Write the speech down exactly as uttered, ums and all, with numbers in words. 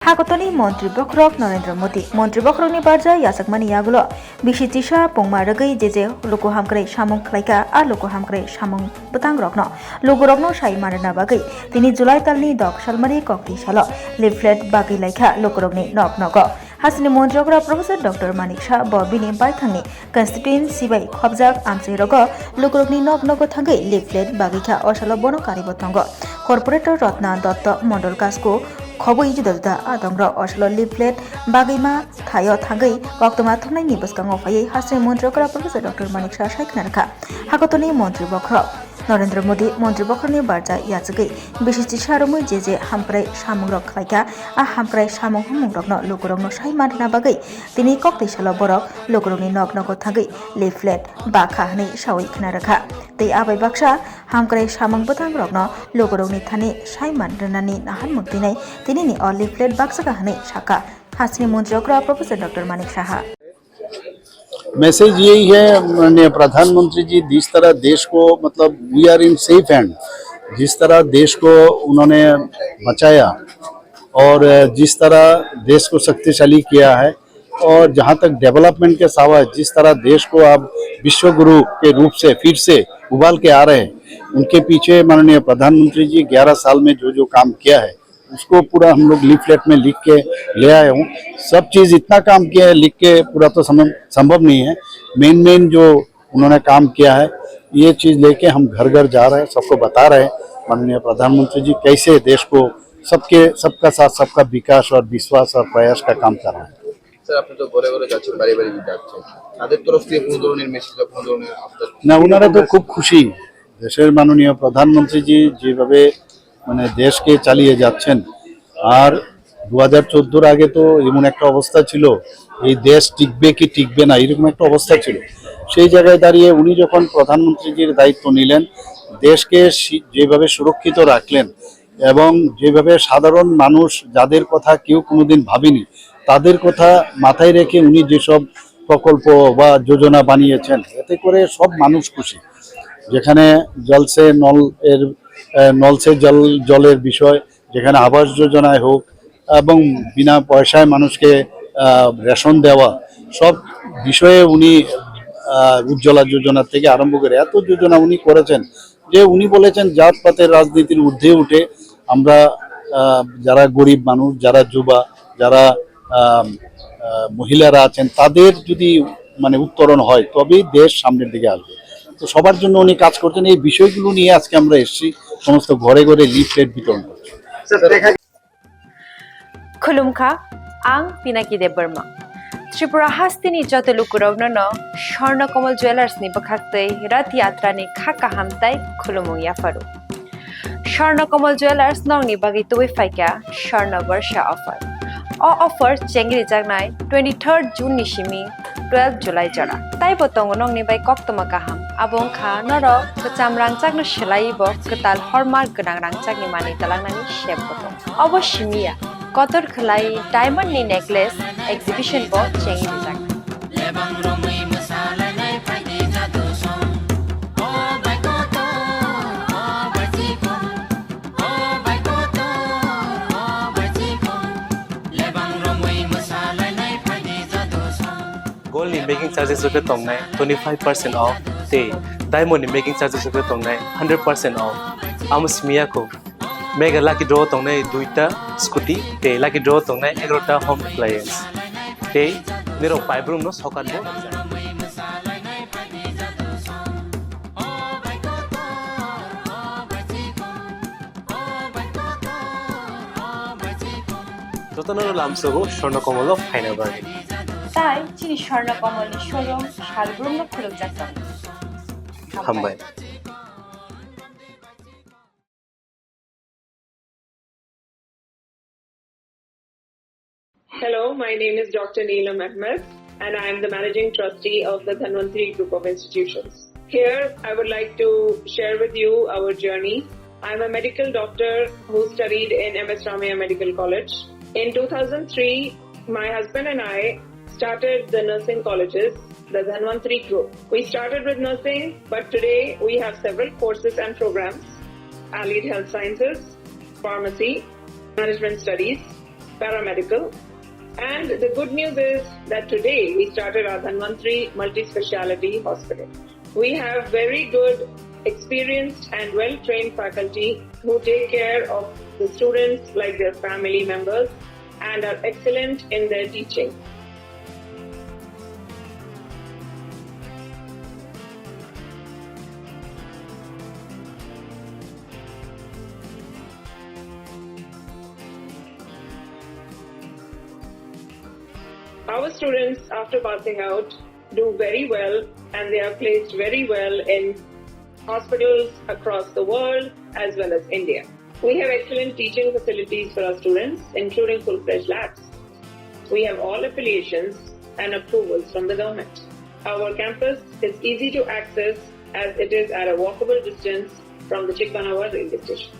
Hakotoni Montri Bokhorok Narendra Modi. Montri Bokhorokni barja yachakmani yagulo bisi chisa pungma rwgwi je je luku hamkrai samung khlaikha, a luku hamkrai samung bwtangrokno lukurokno sai manrwna bagwi tini July talni dok salmari kokti salo leaflet bagwi laikha lukurokni nok nogo. Hasteni Montri okra Professor Doctor Manik Saha bo bini baithangni constituency bai khobjak amchairogo lukurokni nok nogo thangwi leaflet bagwi kha, o salo bono karibo tongo. Corporator Ratna Dutta Mondol Kasku khobwi juda juda adongrok o salo leaflet bagwi ma thaio thangwi koktwma thumnaini bwskango phaiwi hasteni Montri okra Professor Doctor Manik Saha sai khna rwkha. Hakotoni Montri Bokhorok Narendra Modi Montri Bokhorokni barja yachagwi bisi chisa romwi je je hamkrai samungrok khlaikha, a hamkrai samung humungrokno lukurokno sai manrwna bagwi tini kokti salo borok lukurokni nok nogo thangwi leaflet bakha hwnwi sawi khna rwkha. Tei abai baksa hamkrai samung bwtangrokno lukurokni thani sai manrwnani naharmung twinai tinini o leaflet baksakha hwnwi sakha hasteni Montri okra Professor Doctor Manik Saha. Message यही है माननीय प्रधानमंत्री जी, जिस तरह देश को, मतलब, we are in safe hand, जिस तरह देश को उन्होंने बचाया और जिस तरह देश को शक्तिशाली किया है और जहाँ तक डेवलपमेंट के साथ जिस तरह देश को आप विश्व गुरु के रूप से फिर से उबाल के आ रहे हैं, उनके पीछे माननीय प्रधानमंत्री जी ग्यारह साल में जो जो काम किया है, उसको पूरा हम लोग लिफलेट में लिख के ले आए हूँ। सब चीज़ इतना काम किया है, लिख के पूरा तो समय संभव नहीं है। मेन मेन जो उन्होंने काम किया है, ये चीज़ लेके हम घर घर जा रहे हैं, सबको बता रहे हैं माननीय प्रधानमंत्री जी कैसे देश को सबके, सबका साथ सबका विकास और विश्वास और प्रयास का काम कर रहे हैं। স্যার, আপনি তো ঘরে ঘরে যাচ্ছেন, বাড়ি বাড়ি যাচ্ছেন, তাদের তরফ থেকে কোনো ধরনের মেসেজ বা কোনো ধরনের আপনার না, ওনারা তো খুব খুশি। দেশের মাননীয় প্রধানমন্ত্রীজি যেভাবে মানে দেশকে চালিয়ে যাচ্ছেন, আর দু হাজার চোদ্দোর আগে তো এমন একটা অবস্থা ছিল, এই দেশ টিকবে কি টিকবে না, এরকম একটা অবস্থা ছিল। সেই জায়গায় দাঁড়িয়ে উনি যখন প্রধানমন্ত্রীজির দায়িত্ব নিলেন, দেশকে সি- যেভাবে সুরক্ষিত রাখলেন এবং যেভাবে সাধারণ মানুষ যাদের কথা কেউ কোনোদিন ভাবেনি, তাদের কথা মাথায় রেখে উনি যেসব প্রকল্প বা যোজনা বানিয়েছেন, এতে করে সব মানুষ খুশি। যেখানে জলসে নল এর, আহ, নলসে জল, জলের বিষয়, যেখানে আবাস যোজনায় হোক এবং বিনা পয়সায় মানুষকে, আহ, রেশন দেওয়া, সব বিষয়ে উনি, আহ, উজ্জ্বলা যোজনা থেকে আরম্ভ করে এত যোজনা উনি করেছেন যে উনি বলেছেন জাতপাতের রাজনীতির ঊর্ধ্বে উঠে আমরা, আহ, যারা গরিব মানুষ, যারা যুবা, যারা, আহ, আহ, মহিলারা আছেন, তাদের যদি মানে উত্তরণ হয়, তবেই দেশ সামনের দিকে আসবে। তো সবার জন্য উনি কাজ করছেন। এই বিষয়গুলো নিয়ে আজকে আমরা এসেছি, সমস্ত ঘরে ঘরে লিফলেট বিতরণ করছি। Khulumkha, ang Pinaki Debbarma. Tripura hasteni joto lukurokno no Swarna Kamal Jewellers ni bwkhaktwi Rath Yatra ni kha kaham tai khulumung yapharu. Swarna Kamal Jewellers nokni bagwi tubui phaikha Swarna Barsha offer. O offer chengrijaknai twenty third June ni simi twelve July jora. Taibo tongo nokni bai koktwma kaham. Abo wngkha norok kwcham rangchakno swlaiwi bo kwtal hormark gwnang rangchakni manwi twlangnani sep bo tongo. Obo simi ya, kotor khwlai diamond ni necklace exhibition bo chengwi rijak. Gold ni making charges rok tongnai twenty five percent off tei diamond ni making charges rok tongnai hundred percent off. Amo simi ya kho. Mega lucky draw tongnai duita scooty tei lucky draw tongnai egarota home appliance. Tei nirok paibrum no sokat bo. Jotono lamsogo Swarna Komolo phaina bagwi. Tai chini Swarna Komolni showroom salbrumno khulukjak tongo. Hambai. Hello, my name is Doctor Neelam Ahmed, and I am the Managing Trustee of the Dhanvantri Group of Institutions. Here, I would like to share with you our journey. I'm a medical doctor who studied in M S Ramaiah Medical College. In two thousand three, my husband and I started the nursing colleges, the Dhanvantri Group. We started with nursing, but today we have several courses and programs: Allied Health Sciences, Pharmacy, Management Studies, paramedical. And the good news is that today we started our Dhanvantri Multi-Speciality Hospital. We have very good, experienced and well-trained faculty who take care of the students like their family members and are excellent in their teaching. Our students, after passing out, do very well, and they are placed very well in hospitals across the world as well as India. We have excellent teaching facilities for our students, including full-fledged labs. We have all affiliations and approvals from the government. Our campus is easy to access as it is at a walkable distance from the Chikmanawa railway station.